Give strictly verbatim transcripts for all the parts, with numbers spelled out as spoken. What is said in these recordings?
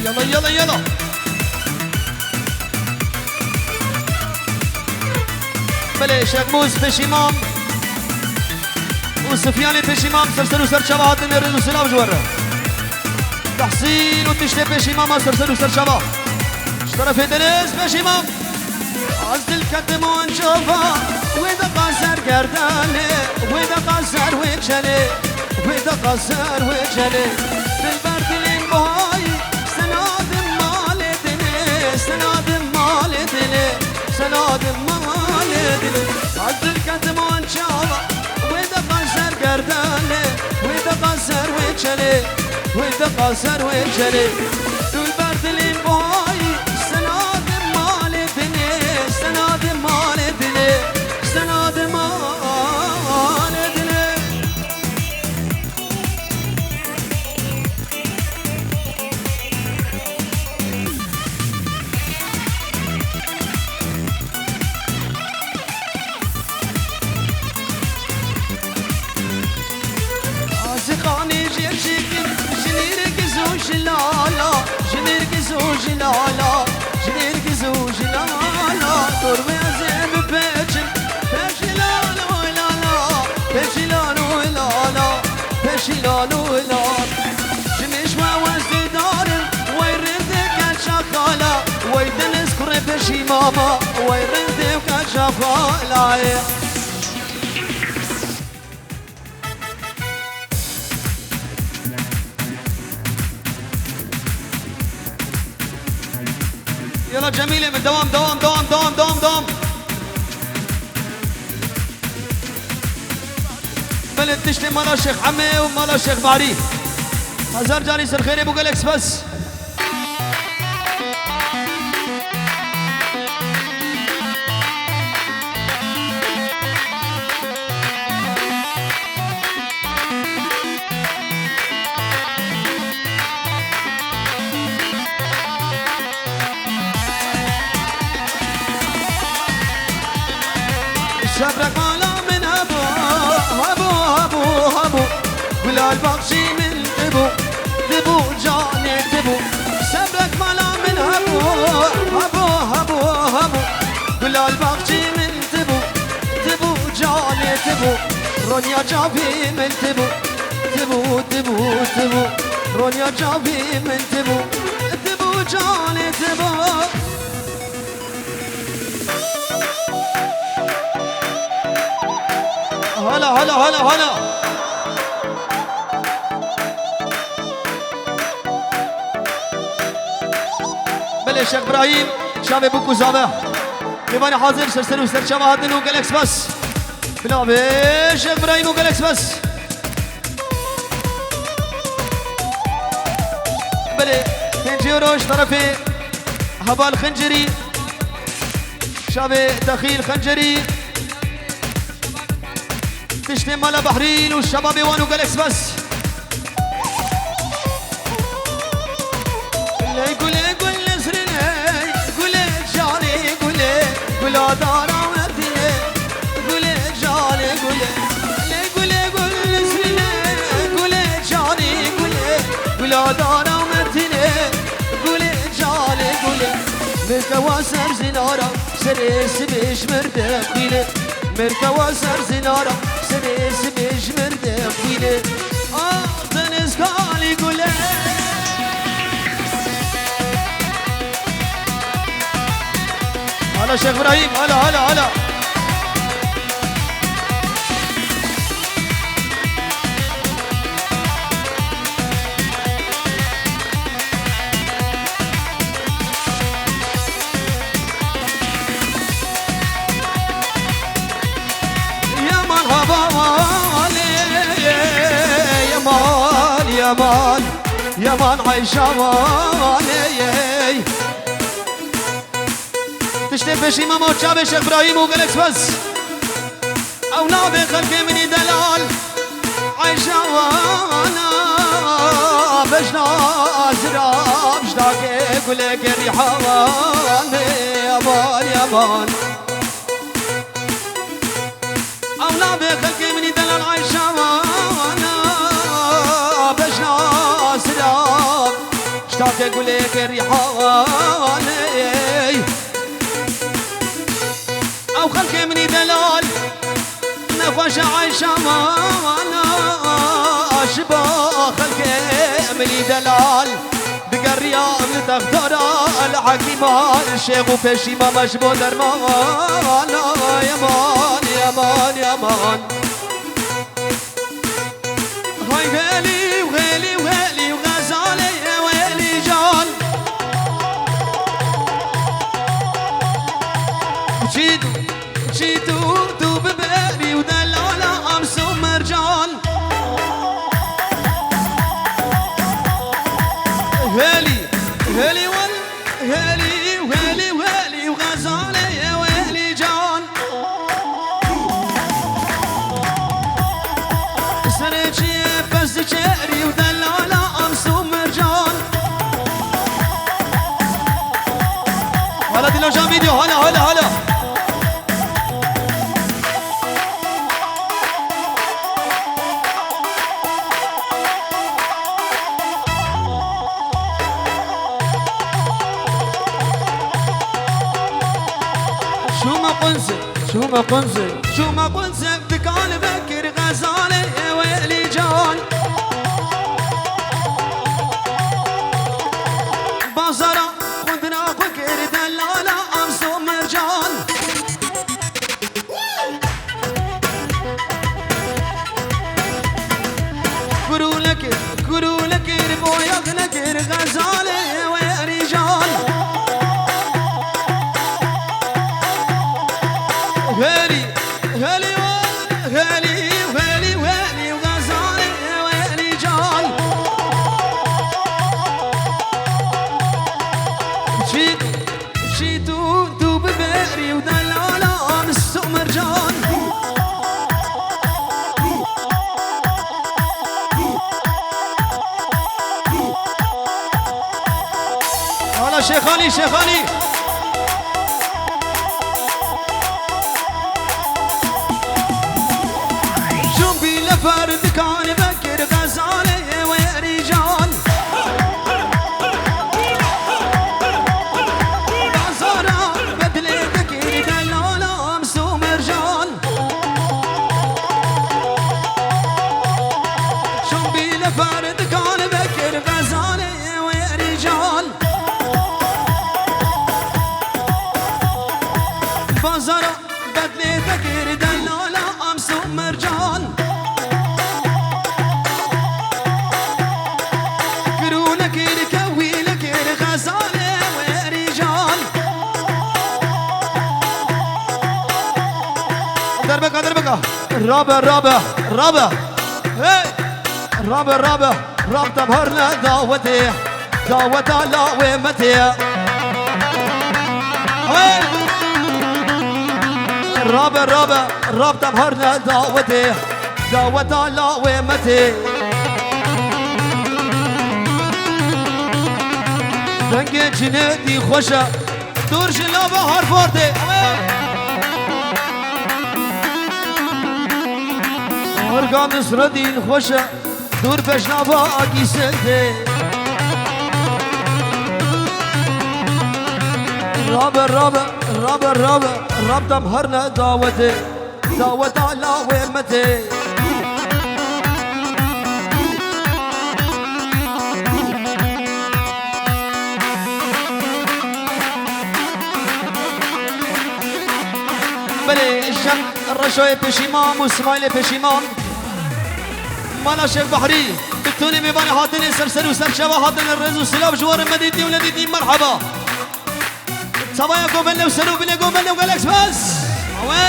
Yala, yala, yala. Belê, Şex Mûs Pêşîmam û Sifyanê Pêşîmam ser ser û ser çava hatin, rêz û silav ji we re. Tehsîn û tiştê Pêşîmama ser ser û ser çava. Ji terefê Deniz Pêşîmam. Ez dilketim wan çava, wê deqa ser gerdanê, wê deqa ser wê çenê, wê deqa ser wê çenê. Dilber dilên buhayî, senadim malê dilê, senadim malê dilê, senadim malê dilê. Ez dilketim wan çava, wê deqa ser gerdanê, wê deqa ser wê çenê, wê deqa ser wê çenê. Dilber dilên buhayî, senadim malê dilê, senadim malê dilê, senadim malê dilê. Aziqanê jê çêkin, ji nêrgiz û ji lala, ji nêrgiz û ji lala, ji nêrgiz û ji lala. Dormê ez ê bipeçim, peşî lalo lala, peşî lalo lala, peşî lalo lala. Ji mêj we wez dêdarim, wey rindê keça xala, wey Deniz kurê Pêşîmama, wey rindê keça xalayê. Yala Cemîlê min, dewam, dewam, dewam, dewam, dewam, dewam. Belê, tiştê mala Şêx Emê û mala Şêx Bahrî. Hezar carî ser xêrê bû, gelek spas. Şebrek mala min hebû, hebû, hebû, hebû. Gulal baxçî min tibû, tibû canê tibû. Şebrek mala min hebû, hebû, hebû, hebû. Gulal baxçî min tibû, tibû canê tibû. Ronya çavî min tibû, tibû, tibû, tibû. Ronya çavî min tibû, tibû canê tibû. Hala, hala, hala, hala. Belê Şêx Îbrahîm, çavê bûk û zave. Mêvanê hazir, ser ser û ser çava hatin û gelek spas. Bila be Şêx Îbrahîm û gelek spas. Belê, pêncî euro ji terefê Hebal Xincirî, çavê Dexîl Xincirî, tiştê mala Behrîn û şebabê wan û gelek spas. Ley gulê gul Nesrînê, gulê canê gulê, gula dara werdiyê. Gulê canê gulê, ley gulê gul Nesrînê, gulê canê gulê, gula dara werdiyê. Gulê canê gulê, mirkewa ser zinara, serê sibê ji mir dixwîne. Mirkewa ser zinara, serê sibê ji mir dixwîne. Ah, Deniz Kalî Gule. Hala Şêx Îbrahîm, hala, hala, hala. Yaman hevalê, yaman, yaman, yaman Ayşe valê. Tiştê Pêşîmam û çavê Şêx Îbrahîm û gelek spas. Ew navê xelkê min î delal. Ayşe wana bejna zira, bejna ke gulê gerî hawanê, aman, aman. Ew navê xelkê min î delal Ayşe wana bejna zira. Ji Take gulê gerîhanê. Ew xelkê min î delal, nexweşe eyşa wana. Ji bo xelkê min î delal, digeriya li textara li hekîman, şêx û pêşî mame ji bo dermana. Yeman, yeman, yeman. Hay welî, welî, welî, xezalê welî can. Çî, çî tu, tu biberî û delala Ems û Mercan. Welî, welî, welî. Welî, welî, welî, xezalê welî can. Serê çiyê pez diçerî û delala Ems û Mercan. Hala Dilojan video, hala, hala, hala. Şûme qunze, şûme qunze, şûme qunze, dikan vekir xezalê welî can. Bazara xwendina xwe kir delala Ems û Mercan. Gurû nekir, gurû nekir, boyak nekir, xezalê werî can. Herî, herî, herî, herî, herî, xezalê werî can. Çî Çî tu, tu biberî û delala Ems û Mercan. Hala Şêxanî, Şêxanî. Şûn bî lefer dikan vekir xezalê werî can. Bazara bedlê dikir delala Ems û Mercan. Şûn bî lefer dikan vekir xezalê werî can. Bazara Bedlê vekir delala Ems û Mercan. Kir û nekir kewî nekir xezalê werî can. Derbeka, derbeka. Rabe, rabe, rabe. Hey! Rabe, rabe. Rabtem herne dawetê, daweta lawê me tê. Hey! Rabe, rabe, rabtem herne dawetê, daweta lawê me tê. Dengê Cinêdî xweş e, dûr ji lava Harvardê. Hey! Organ Nisredîn xweş e. Dûr pêşnava Agîsê tê. Rabe, rabe, rabe, rabe, rabtem herne dawetê, daweta lawê me tê. Belê, şem Reşoyê Pêşîman û Smaîlê Pêşîman. Mala Şêx Behrî, bi tonê mêvanê hatinê ser ser û ser çava hatinê rêz û silav ji we re me dîtî û nedîtî merheba. Çavaya govende û ser û binê govende û gelek spas. Awe.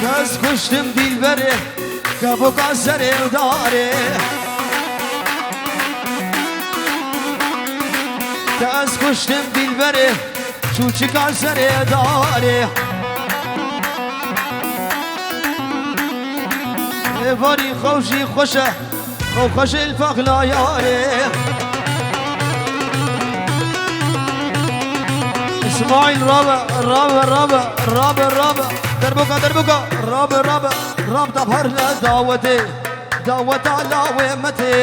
Kes kuştim dilberê. Kevoka serê darê. Te ez kuştim dilberê, çûçika serê darê. Êvarî xew jî xweş e, xew xweş e li fexla yarê. Îsmaîl rabe, rabe, rabe, rabe, rabe. Derboka, derboka. Rabe, rabe, rab da her ne dawetê. Daweta lawê me tê.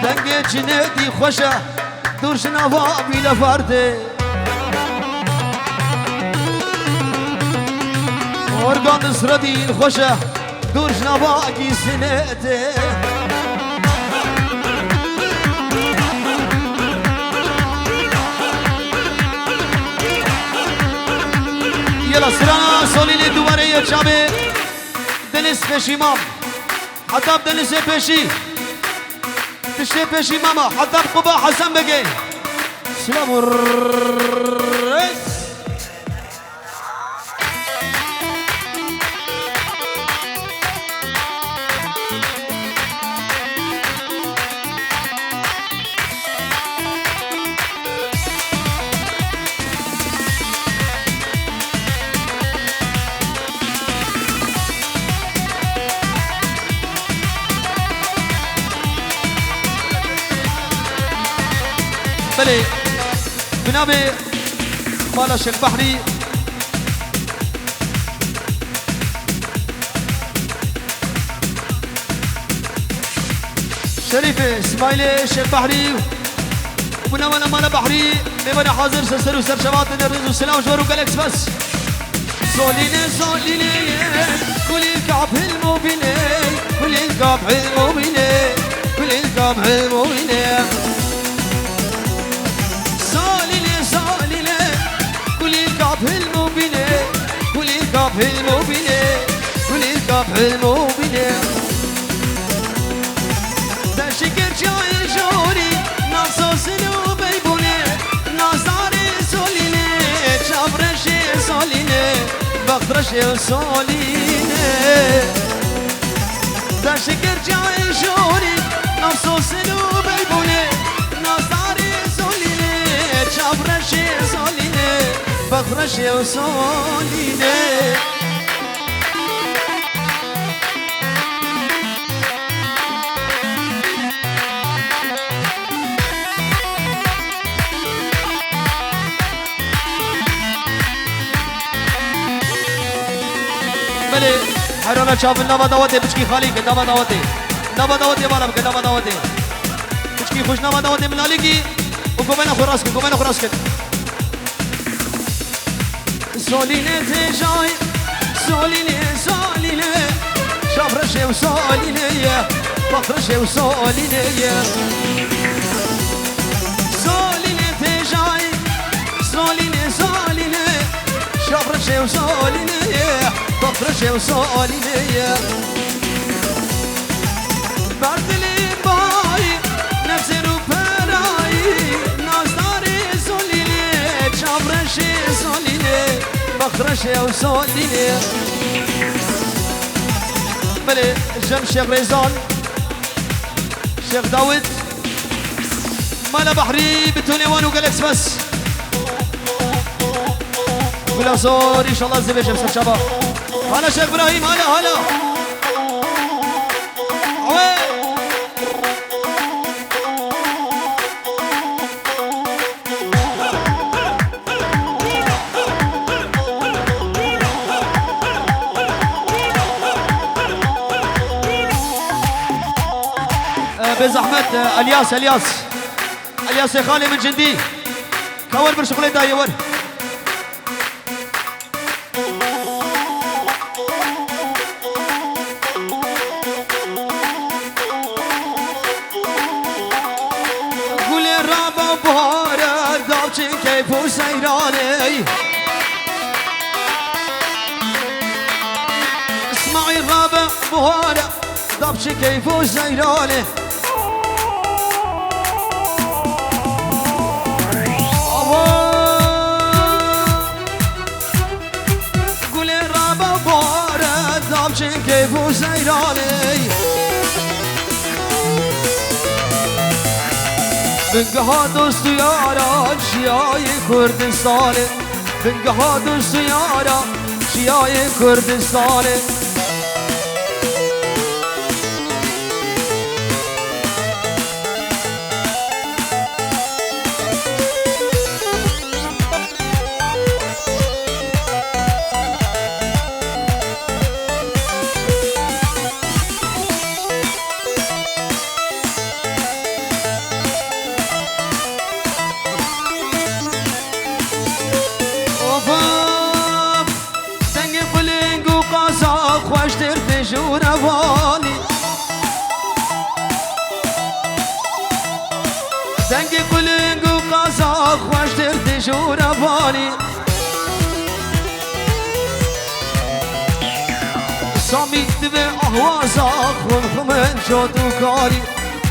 Dengê cinê dî xweş e. Dûr ji nava bîle ferdê. Organ Nusretîn xweş e. Dûr ji nava gîsinê tê. Yela sirana solînê dubare ye çavê Deniz Peşîman. Hetab Denizê Peşî. Tiştê Peşî mama. Hetab Quba Hesen Begê. Silam û res. Belê, bi navê Mala Şêx Behrî. Şerîfê, Smaîlê, Şêx Behrî û bi nava Mala Behrî, mêvanê hazir, ser ser û ser çava têne rêz û selam ji we re gelek spas. Solîne, solîne, kulîlka hilmobîne, kulîlka hilmobîne, kulîlka hilmobîne. Solîne, solîne, kulîlka hilmobîne, kulîlka hilmobîne, kulîlka hilmobîne. Deşikir çayê jorî, nav sosin û beybûnê, nazarê solînê, çavreşê solînê, bextreşê solînê. Deşikir çayê jorî, nav sosin û beybûnê, nazarê solînê, çavreşê solînê, bextreşê solînê. Belê, heyrana çavin nava dawetê biçkî xalî ke, nava dawetê. Nava dawetê bala bike, nava dawetê. Biçkî xweş nava dawetê min alîkî û govena xwe rast ke, govena xwe rast ke. Solîne têjay, solîne, solîne, şafreşê û solîne ye, bextreşê û solîne ye. Solîne têjay, solîne, solîne, şafreşê û solîne ye, bextreşê û solîne ye. Berdilê bayî, nefsê rûperayî, nazdarê solînê, çavreşê solînê, bextreşê ew solînê. Belê, jem Şêx Rêzan, Şêx Dawid, Mala Behrî, bi tonê wan û gelek spas. Gula zor, înşallah zê bêje ser çava. Hala Şêx Îbrahîm, hala, hala. Ewe. Ee, bê zehmet, e, Elyas, Elyas. Elyasê xalê min cindî. Ka wer bir şixulê dayê wer. Gulê rabe buhare, davçin keyf û seyranê. Îsmaîl rabe buhare, davçin keyf û seyranê. Ava! Gulê rabe bare, davçin keyf û seyranê. Bingeha dost û yaran çiyayê Kurdistanê. Bingeha dost û yaran çiyayê Kurdistanê. Jûrevanî. Dengê quling û qaza xweştir tê jûrevanî. Samî dibe ahwaza xwim xwim in cot û karî.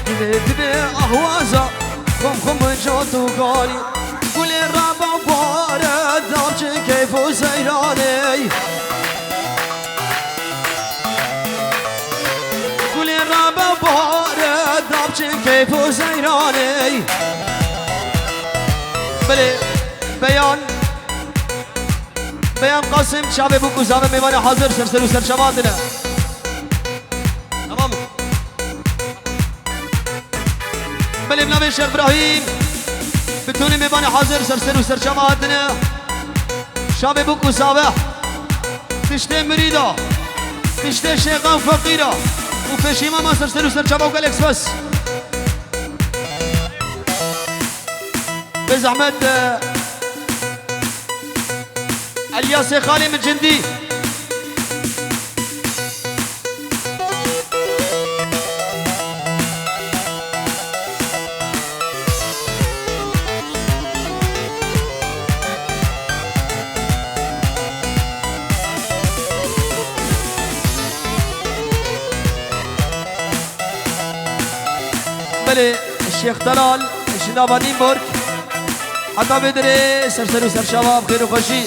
Dibe dibe ahwaza xwim xwim in cot û karî. Gulê reba bare dapçin keyf û seyranê. Gulê rebe bare dapçin keyf û zeyranê. Belê, Beyan, Beyan Qasim, çavê bûk û zave mêvanê hazir ser ser û serçava dine. Tamam. Belê, bi navê Şêx Îbrahîm, bi tonê mêvanê hazir ser ser û serçava hatine. Şavê bûk û zave. Tiştê mirîda, tiştê şêxa û feqîra û pêşîmama ser ser û serçava û gelek spas. Bê zehmet, e, Elyasê xalê min cindî. Belê, Şêx Delal, ji nava Nîmburg. Heta vê derê ser ser û serçava bi xêr û xweşî.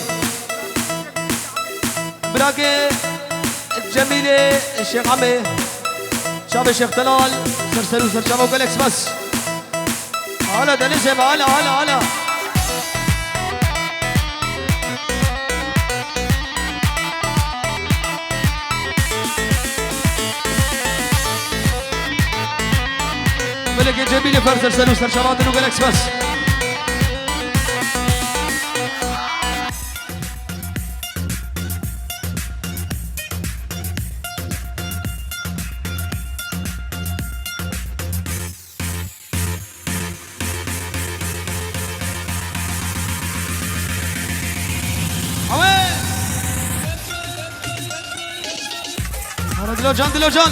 Birakê Cemîlê Şêx Emê, çavê Şêx Delal, ser ser û serçava û gelek spas. Hala Denizê me, hala, hala, hala. Belê Cemîlê Fer ser ser û serçava din û gelek spas. Awe! Ara Dilocan, Dilocan.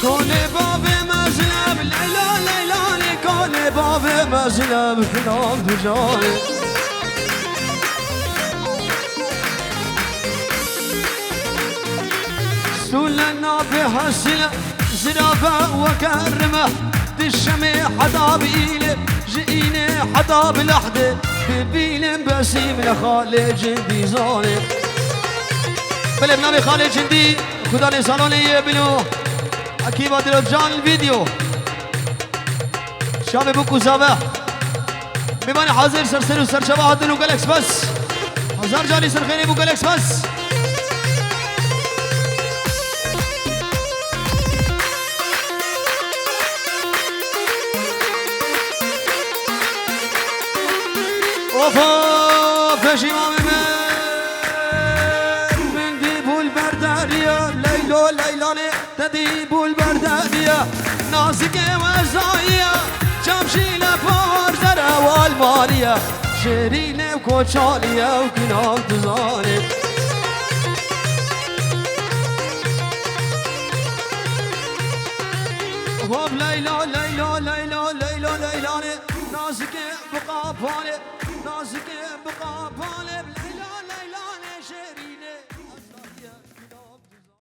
Konê bavê me zilam, Leyla, Leyla, lê konê bavê me zilam, filan filan. Sûle navê hesile, zirave weke rime, di şemê heta bi îlê, ji înê heta bi lehdê, bi bîlên besîm le xalê cindî zanê. Belê bi navê xalê cindî, xudanê salonê yê bilo, Akîba Dilo Can Video. Şavê bûk û zave. Mêvanê hazir ser ser û serçava hatin û gelek spas. Hazar carî ser xêrê bû gelek spas. Of of, pêşî mamê min. Min dî bûl berdariya, Leylo Leylanê. Te dî bûl berdeniye, nazikê wezayî ye, çemşîle par zere û almanî ye, şêrînê û koçalî ye û kinan dizanê. Hop Leyla, Leyla, Leyla, Leyla, Leylanê, nazikê bi qapanê, nazikê bi qapanê.